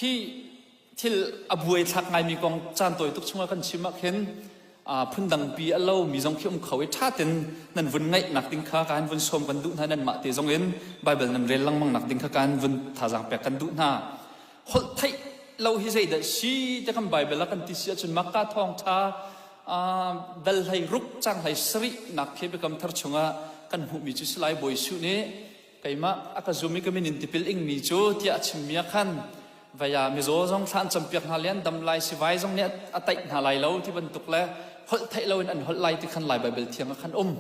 Khi thil a buai thlak ngaimi kong caan tawi tuk chungah kan chim ah khin phundangpi a lo mi zong khi um kho i ṭha ten nan vun ngaih nak ding kha kan vun sawm kan duh hna. Nan mah te zong in Bible nan rel lengmang nak ding kha kan vun thazaang pek kan duh hna. Holh theih lo hi zeidah si te kan Bible ah kan ti si ahcun Makka thawngṭha dal hlei ruk cang hlei sarih nak khi Biakam Thar chungah kan hmuhmi cu si lai. Bawi Jesuh nih keimah a ka zum i ka min in tipil ingmi cu tiah a chimmi ah khan vaya mizaw zong thla an campiak hna lian dam lai, sivai zong nih a taih hna lai lo ti bantuk le holh theih loin an holh lai ti khan Lai Baibal thiang ah khan um.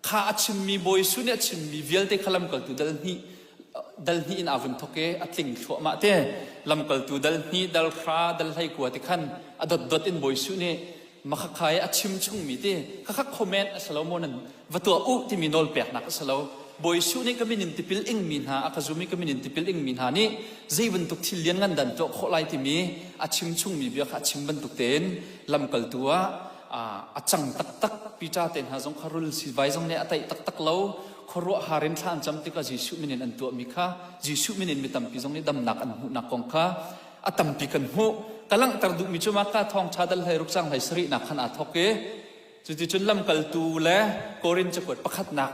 Kha a chimmi, Bawi Jesuh nih a chimmi vialte kha lamkaltu dal hnih dal hnih in aa vun thawk i a tling thluahmah te. Lamkaltu dal hnih, dal hra, dal 19 ti khan a dotdot in Bawi Jesuh nih makhakha i a chim chungmi ti khakha comment a si lo maw, nan va tuah u timi nawl peknak a si lo. Bawi Jesuh nih ka min in tipil ingmi hna, a ka zum i ka min in tipil ingmi hna nih zei bantuk thil lian ngan dan tuah khawh lai timi a chim chungmi bia kha a chim bantuk tein lamkaltu ah a cang taktak. Peter te hna zong kha rul sivai zong nih a taih taktak lo, khuaruah har in thla an cam tikah Jesuh min in an tuahmi kha, Jesuh min in mi tampi zong nih damnak an hmuhnak kong kha a tampi kan hmuh. Ka langhter duhmi cu mah ka thawngṭha dal 16 cang 17nak khan aa thawk i cuticun lamkaltu le Korin cakuat pakhatnak.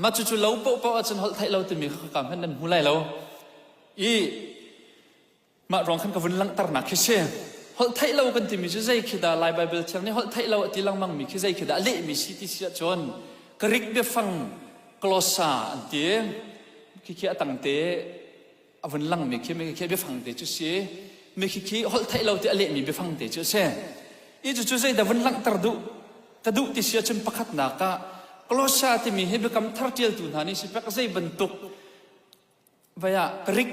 Mah cucu lo paohpaoh ahcun holh theih lo timi kha ka hmanh nan hmu lai lo i mah ruang khan ka vun langhternak khi si. Holh theih lo kan timi cu zei khi dah? Lai Baibal Thiang nih holh theih lo a ti lengmang mi khi zei khi dah a lehmi si ti si ahcun Greek biafang glossa an ti. Khi khi a tangte a vun langmi khi, mi khi biafang te cu si. Mi khi khi holh theih lo ti a lehmi biafang te cu a si i cucu zeidah vun langhter duh ka duh ti si ahcun, pakhatnak ah glossa timi hi Biakam Thar ṭialtu hna nih sipek zei bantuk vai ah Greek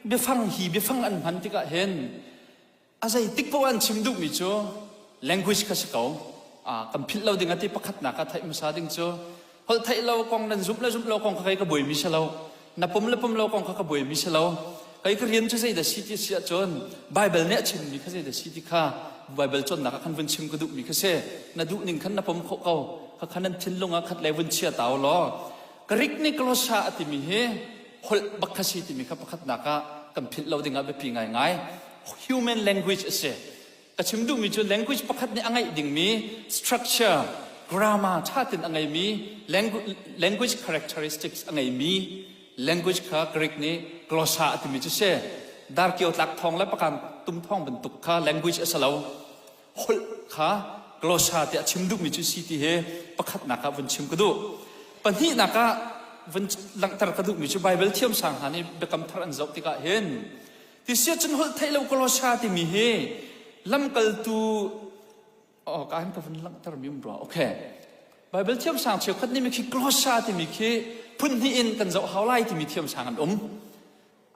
biafang, hi biafang an hman tikah hin a zei tik paoh an chim duhmi cu language kha si ko. Kan philh lo ding a ti. Pakhatnak ah theih hmasa ding cu holh theih lo kong nan zumh le zumh lo kong kha kei ka buaimi si lo, na pum le pum lo kong kha ka buaimi si lo. Kei ka rian cu zeidah si ti si ahcun Bible nih a chimmi kha zeidah si ti kha Bible cawnnak ah khan vun chim ka duhmi kha si. Na duh ning khan na pom khawh ko kha kha nan thinlung ah khat le vun chia ta law. Greek nih glossa a timi hi holh bak kha si timi kha pakhatnak ah kan philh lo ding ah biapi ngaingai. Human language a si. Ka chim duhmi cu language pakhat nih a ngeih dingmi structure, grammar ṭha tein a ngeimi, language characteristics a ngeimi language kha Greek nih glossa a timi cu si. Darkio tlak thawng le pakan tum thawng bantuk kha language a si lo. Holh kha glossa tiah chim duhmi cu si ti hi pakhatnak ah vun chim ka duh. Pahnihnak ah vun langhter ka duhmi cu Bible thiamsang hna nih Biakam Thar an zoh tikah hin tisia cun holh theih lo glossa timi hi lamkaltu oh ka hin ka vun langhter mi um rua. Okay, Bible thiamsang cheukhat nih mi khi glossa timi khi phun hnih in kan zoh hau lai timi thiamsang an um.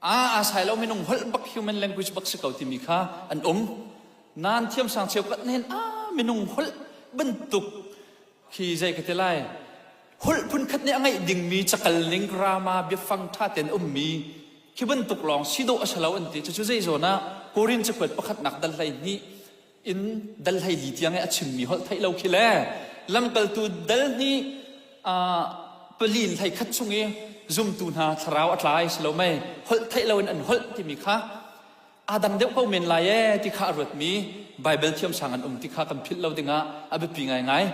A sai lo, minung holh bak, human language bak si ko timi kha an um. Nan thiamsang cheukhat nih hin a minung holh bantuk khi zei ka ti lai, holh phunkhat nih a ngeih dingmi cakal ning, grammar, biafang ṭha tein ummi khi bantuk lawng si dawh a si lo an ti. Cucu zei zawn ah Korin cakuat pakhatnak dal 12 in dal 14 tiang i a chimmi holh theih lo khi le lamkaltu dal hnih pali in 11 chung i zumtu hna thlarau a tlai si lo mei holh theih loin an holh timi kha aa dang deuh ko men lai ee ti kha a ruatmi Bible thiamsang an um ti kha kan philh lo dingah a biapi ngaingai.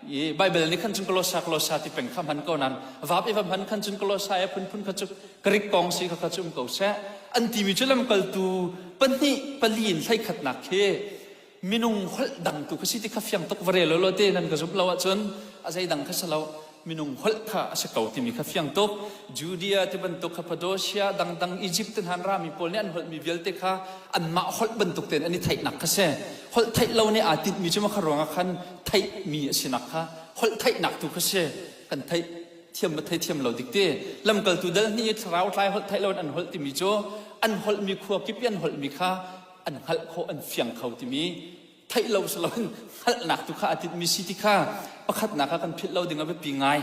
I Bible nih khan cun Kolosa Kolosa ti peng kha hman ko nan vap i va hman khan cun Kolosa e phunphun kha cu Greek kong si kha kha cu um ko seh an timi cu lamkaltu pahnih pali in 11nak khi minung holh dang tu kha si ti kha fiang tuk. Va rel lo te nan ka zumh lo ahcun a zei dang kha si lo, minung holh kha a si ko timi kha fiang tuk. Judea ti bantuk Cappadocia dangdang Egypt te hna rami pawl nih an holhmi vialte kha anmah holh bantuk tein an i theihnak kha si. Holh theih lo nih aa tinhmi cu makha ruangah khan theihmi a sinak kha holh theihnak tu kha si. Kan theih thiam ma thei thiam lo dik ti. Lamkaltu dal hnih i thlarau tlai holh theih lo in an holh timi cu an holhmi khua kip i an holhmi kha an hngalh khawh, an fiang kho timi theih lo si loin hngalhnak tu kha a tinhmi si ti kha pakhatnak ah kan philh lo ding a biapi ngai.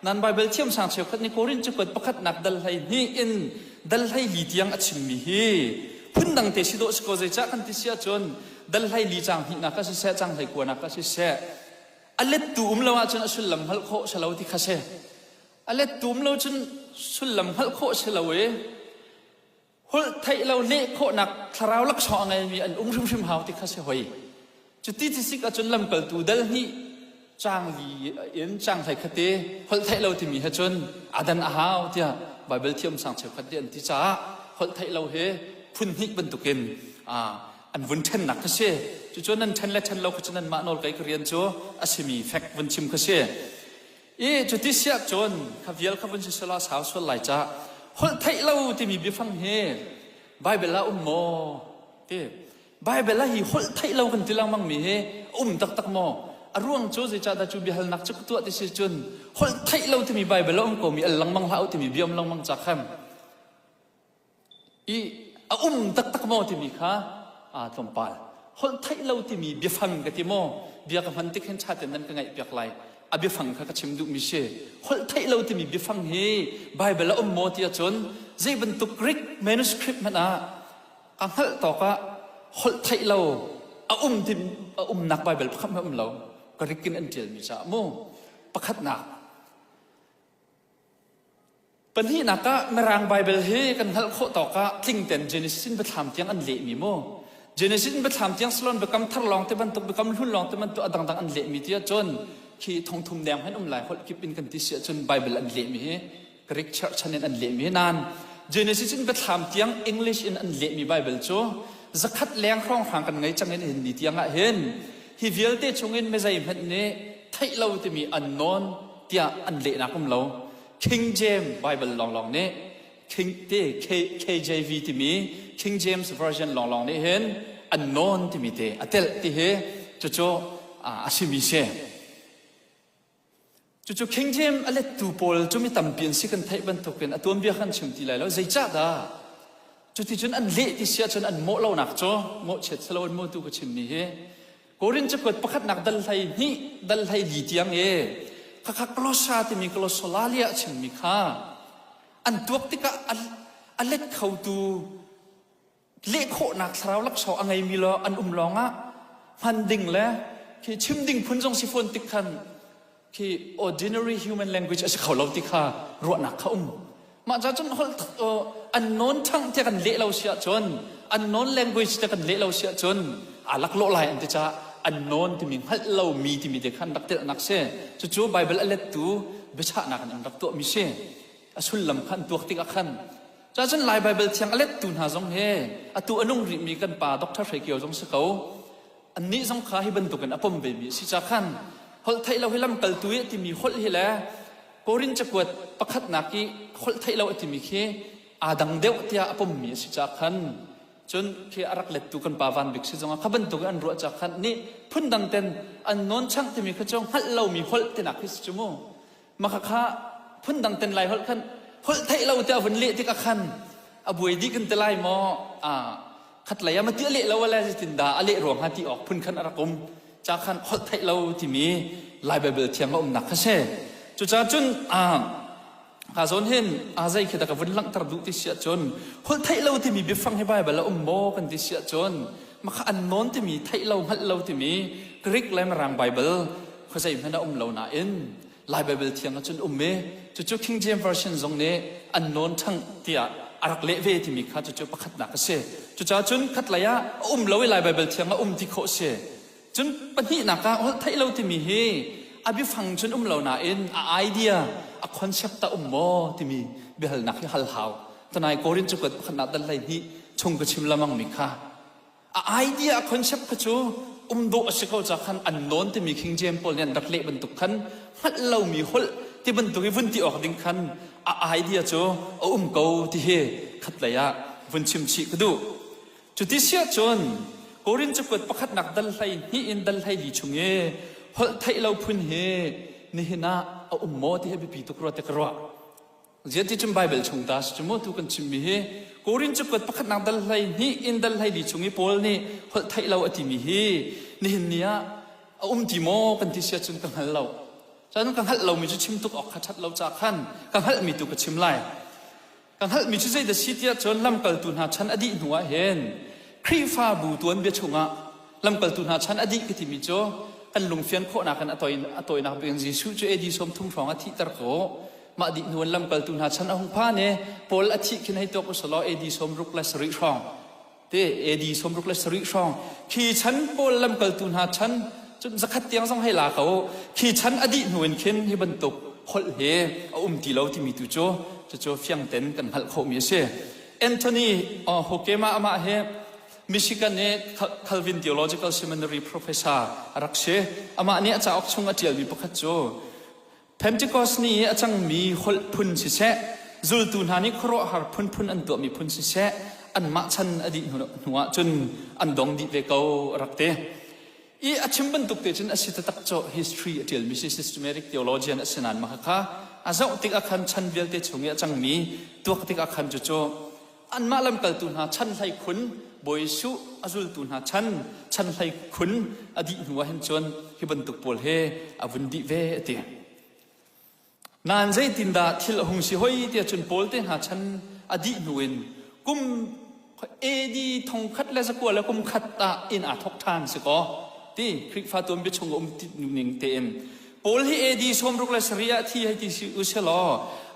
Nan Bible thiamsang cheukhat nih Korin cakuat pakhatnak dal 12 in dal 14 tiang a chimmi hi phundang te si dawh si ko. Zeicah kan ti si ahcun dal 14 cang hnihnak ah siseh, cang 19nak ah siseh, a lettu um lo ahcun a sullam hngalh khawh si lo ti kha si. A lettu um lo cun sullam hngalh khawh si lo i. Holh theih lo leh khawhnak thlarau laksawng a ngeimi an um hrimhrim hau ti kha si hoi. Cuti ti sik ahcun lamkaltu dal hnih caang li in caang hlei khate holh theih lo timi he cun adan a hau tiah Baibal thiam sang cheukhat nih an ti caah holh theih lo he phun hnih bantukin an vun ṭhennak kha si. Cucu nan ṭhen le ṭhen lo kha cu nanmah nawl kei ka rian cu a simi fek vun chim kha si. I cuti siah cun kha vial kha vun si selaw sau sual lai ca holh theih lo timi biafang hi Baibal ah um maw ti Baibal ah hi holh theih lo kan ti lengmang mi hi um taktak maw a ruang cu zeicahdah cu biahalnak cu ka tuah ti si cun holh theih lo timi Baibal ah um ko mi al lengmang hlah u timi bia um lengmang ca khan i a um taktak maw timi kha aa tlawmpal holh theih lo timi biafang ka ti maw bia ka hman tik hin ṭha tein nan ka ngaih piak lai a biafang kha ka chim duhmi si holh theih lo timi biafang hi Bible a um maw ti ahcun zei bantuk Greek manuscript hmanh ah ka hngalh tawk ah holh theih lo a um ti a umnak Bible pakhat hmanh um lo Greek in an ṭialmi caah mu pakhatnak Pahnihnak ah Mirang Baibal hi kan hngalh khawh tawk ah tling ten Genesis in Biathlam tiang an lehmi mu. Genesis in Biathlam tiang salon biakam thar lawng te bantuk biakam hlun lawng te bantuk a dangdang an lehmi ti ahcun khi thongthum deng hen um lai holh kip in kan ti si ahcun Bible an lehmi hi Greek church chan in an lehmi nan Genesis in Biathlam tiang English in an lehmi Bible cu zakhat leng hrawnghrang kan ngei cang in hin ni tiang ah hin hi vialte chungin mizei hmanh nih theih lo timi unknown tiah an lehnak um lo King James Bible lawnglawng nih King te KJV timi King James Version lawnglawng nih hin unknown timi te a telh ti hi cucu a simi si. Cucu King James a lettu pawl cu mi tampi an si kan theih bantukin a tuanbia kan chim ti lai lo. Zeicah dah cuticun an leh ti si ahcun an mawh lonak cu mawhchiat si lo an mawtu ka chimmi hi Korin cakuat pakhatnak dal hlei hnih dal hlei li tiang i khakha Kolosa timi Kolosolalia a chimmi kha an tuak tikah a let khotu leh khawhnak thlarau laksawng a ngeimi lo an um lawngah hman ding le khi chim ding phun zong si fawn tik khan khi ordinary human language a si kho lo ti kha ruahnak kha um mah ca cun holh unknown tongue tiah kan leh lo si ahcun unknown language tiah kan leh lo si ahcun aa laklawh lai an ti caah unknown timi hngalh lomi timi te khan rak telhnak si cucu Bible a lettu biachahnak in an rak tuahmi si a sullam kha an tuak tikah khan cun Lai Bible thiang a lettu hna zong hi atu a nung rihmi kan pa Dr. Hre Kio zong si ko Annih zong kha hi bantukin a pom vemi a si ca khan holh theih lo hi lamkaltu i a timi holh hi le Korin cakuat pakhatnak i holh theih lo a timi khi aa dang deuh tiah a pommi a si ca khan cun khi a rak lettu kan pa Van Bik si zongah kha bantukin an ruah ca khan nih phundang ten an nawn chang timi kha cu hngalh lomi holh tinak khi si cu mu Maka kha phundang ten lai holh khan holh theih lo tiah vun leh tikah khan a buai dih kan ti lai maw a khat lei ah ma ti a leh lo ale zeitin dah a leh ruang ha ti awk phun khan a rak um ca khan holh theih lo timi Lai Bible thiang a umnak kha si cucaah cun a ka zawn hin a zei khi dah ka vun langhter duh ti si ahcun holh theih lo timi biafang hi Bible a um maw kan ti si ahcun makha an nawn timi theih lo hngalh lo timi Greek le Mirang Bible khuazei hmanh a um lo nain Lai Baibal thiang ahcun um i cucu King James Version zong nih an nawn ṭhang tiah a rak leh ve timi kha cucu pakhatnak a si. Cucaah cun khatlei ah a um lo i Lai Baibal thiang a um ti khawh a si. Cun pahnihnak ah holh theih lo timi hi a biafang cun um lo nain a idea, a concept a um maw timi biahalnak hi hal hau. Tanai Korin cakuat pakhatnak dal 12 chung ka chim lamang mi kha A idea a concept kha cu um dawh a si ko ca khan an nawn timi King James pawl nih an rak leh bantuk khan hngalh lomi holh ti bantuk i vun ti awk ding khan a idea cu a um ko ti hi khatlei ah vun chim chih ka duh. Cuti siah cun Korin cakuat pakhatnak dal hlei hnih in dal hlei li chung i holh theih lo phun hi nihin ah a um maw ti hi biapi tuk rua ti ka ruah. Ziah cun Baibal chung ta si cu maw tu kan chimmi hi Korin cakuat pakhatnak dal hlei hnih in dal hlei li chung i Paul nih holh theih lo a timi hi nihin ni ah a um ti maw kan ti sia cun ka hngal lo. Cun ka hngalh lomi cu chim tuk awk kha ṭhat lo ca khan ka hngalhmi tu ka chim lai. Ka hngalhmi cu zeidah si tiah cun lamkaltu hna chan a dih hnu ah hin Khrihfabu tuanbia chungah lamkaltu hna chan a dih ka timi cu kan lungfian khawhnak in a tawinak bik in Jesuh cu AD 30 hrawng a thihter ko. Mah dih hnu in lamkaltu hna chan a hung phan i Paul a thih khin hei tuak usalaw AD 67 hrawng te AD 67 hrawng khi chan Paul lamkaltu hna chan cun zakhat tiang zong hei la ko khi chan a dih hnu in khin hi bantuk holh he a um ti lo timi tu cu cucu fiang ten kan hngalh khawhmi a si. Anthony Hokema amah hi Michigan i Calvin Theological Seminary professor a rak si. Amah nih a cauk chung a ṭialmi pakhat cu Pentecost ni i a cangmi holh phun siseh, zultu hna nih khuaruahhar phunphun an tuahmi phun siseh, anmah chan a dih hnu ah cun an dong dih ve ko a rak ti. I a chim bantuk te cun a si taktak cu history a ṭialmi si systematic theologian a si nain mah kha a zoh tik ah khan chan vialte chung i a cangmi tuak tik ah khan cucu Anmah lamkaltu hna chan hlei khun Bawi Jesuh a zultu hna chan chan hlei khun a dih hnu ah hin cun hi bantuk pawl he a vun dih ve a ti. Nain zeitindah thil a hung si hoi tiah cun Paul te hna chan a dih hnu in kum AD thongkhat le zakua le kum khat ah inn aa thok ṭhan si kaw ti Khrihfa tuanbia chung a um ning tein Paul hi AD 67 ah thi hei ti si u law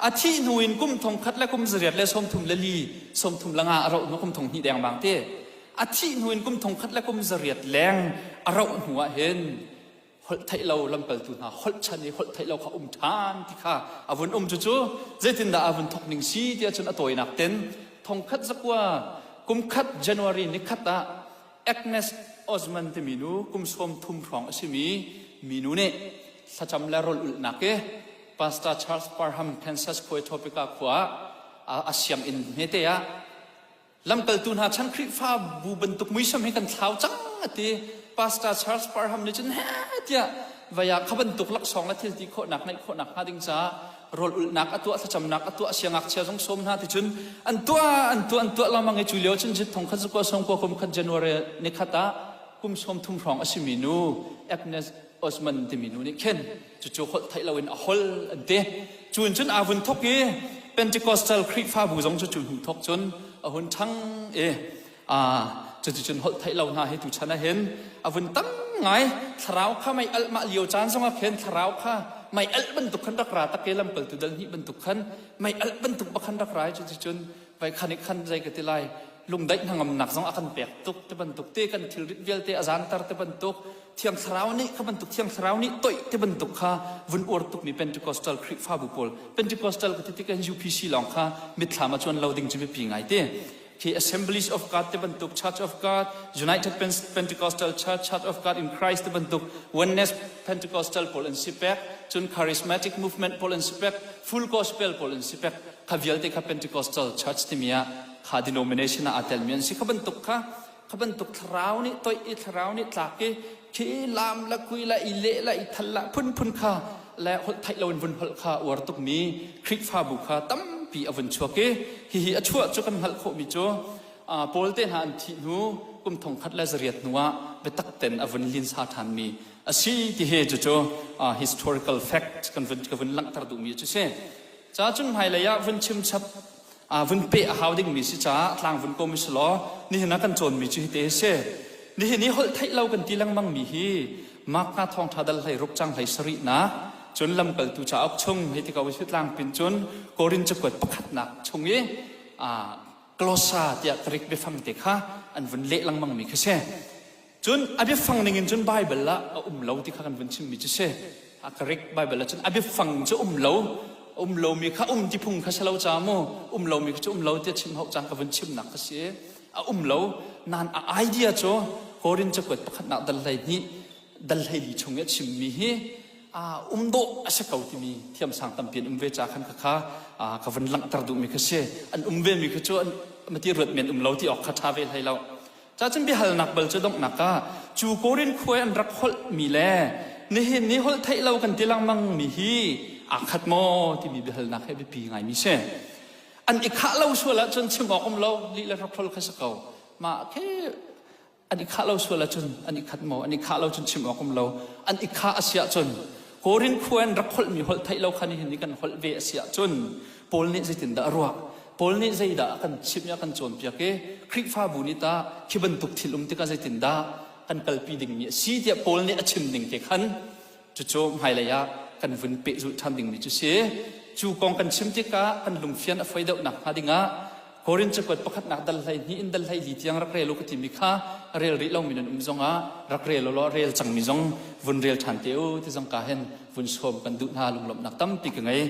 a thih hnu in kum thong khat le kum zariat le sawm thum le li sawm thum le nga a rauh hnu kum thong hnih deng bang te a thih hnu in kum thong khat le kum zariat leng a rauh hnu ah hin holh theih lo lamkaltu hna holh chan i holh theih lo kha um ṭhan ti kha a vun um cu cu zeitindah a vun thok ning si tiah cun a tawinak ten thong khat zakua kum khat January ni khat ah Agnes Osman timi nu kum sawm thum hrawng a simi minu nih thlacam le rawl ulhnak i Pastor Charles Parham Kansas khuai Topeka khua ah a sianginn hmete ah lamkaltu hna chan Khrihfabu bantuk muisam hi kan thlau cang a ti. Pastor Charles Parham nih cun he tiah vaya kha bantuk laksawng le thil ti khawhnak ngeih khawhnak hnga ding caah rawl ulhnak a tuah thlacamnak a tuah siangngakchia zong sawm hna ti cun an tuah an tuah an tuah lengmang i cu lio cun zit thong khat zakua sawm kua kum khat January ni khat ah kum sawm thum hrawng a simi nu Agnes Osman timi nu nih khin cucu holh theih loin a hol an ti cun cun aa vun thok i Pentecostal Khrihfabu zong cu cu hnu thok cun a hun ṭhang i cuticun holh theih lo hna hi tuchan ah hin a vun tam ngai thlarau kha mei alh mah lio caan zongah khin thlarau kha mei alh bantuk khan rak ra tak i lamkaltu dal hnih bantuk khan mei alh bantuk bak khan rak ra i cuticun vai khan i khan zei ka ti lai lungdaih hnangamnak zong a kan pek tuk te bantuk te kan thilrit vialte a zanter te bantuk thiang thlarau nih kha bantuk thiang thlarau nih toih te bantuk kha vun uar tukmi Pentecostal Khrihfabu pawl Pentecostal ka ti tik UPC lawng kha mitthlam ah chuan lo ding cu biapi ngai te khi Assemblies of God te bantuk Church of God United Pentecostal Church Church of God in Christ te bantuk Oneness Pentecostal pawl an si pek cun Charismatic movement pawl an si pek Full Gospel pawl an si pek kha vialte kha Pentecostal Church timi ah kha denomination ah aa telmi an si kha bantuk kha kha bantuk thlarau nih toih i thlarau nih tlak i khi lam la kui la i leh la i thal la phunphun kha le holh theih loin vun holh kha uar tukmi Khrihfabu kha tampi a vun chuak i hihi a chuah cu kan hngalh khawhmi cu Paul te hna an thih hnu kum thong khat le zariat hnu ah biatak ten a vun linsa ṭhanmi a si ti hi cucu historical fact kan vun ka vun langhter duhmi cu si. Ca cun hmailei ah vun chim chap vun peh a hau dingmi si caah tlang vun kawm si law nihin ah kan cawnmi cu hite hi si. Nihin i holh theih lo kan ti lengmang mi hi Mark hna thawngṭha dal hlei ruk cang hlei sarihnak cun lamkaltu cauk chung hei ti ko si tlangpin cun Korin cakuat pakhatnak chung i glossa tiah Greek biafang te kha an vun leh lengmang mi khi si. Cun a biafang ning in cun Bible ah a um lo ti kha kan vun chimmi cu si. A Greek Bible ah cun a biafang cu um lo um lomi kha um ti phung kha si lo ca mu um lomi kha cu um lo tiah chim hau cang ka vun chimnak kha si. A um lo nan a idea cu Korin cakuat pakhatnak dal hlei hnih dal hlei li chung i a chimmi hi um dawh a si ko timi thiamsang tampi an um ve ca khan kha ka vun langhter duhmi kha si an um ve mi kha cu an mati ruat men um lo ti awk kha ṭha ve hlei lo Cacun biahalnak bal cu donghnak ah cu Korin khua an rak holh mi le nihin ni holh theih lo kan ti lengmang mi hi aa khat maw timi biahalnak he biapi ngaimi si. An i khah lo sual ahcun chim awk um lo lih le hrokhol kha si ko. Mah khi an i khah lo sual ahcun an i khat maw an i khah lo cun chim awk um lo an i khah a si ahcun Korin khua an rak holhmi holh theih lo kha nihin ni kan holh ve a si ahcun Paul nih zeitindah a ruah Paul nih zeidah a kan chimh i a kan cawnpiak i Khrihfabu nih tah khi bantuk thil um tikah zeitindah kan kalpi dingmi a si tiah Paul nih a chim ning te khan cucu hmailei ah kan vun pehzulh ṭhan dingmi cu si. Cu kong kan chim tikah kan lungfian a foi deuh nakhnga dingah Korin cakuat pakhatnak dal 12 in dal 14 tiang rak rel u ka timi kha rel rih lomi nan um zongah rak rel u law rel cangmi zong vun rel ṭhan te u ti zong ka hen vun sawm kan duh hna. Lunglawmhnak tampi ka ngei.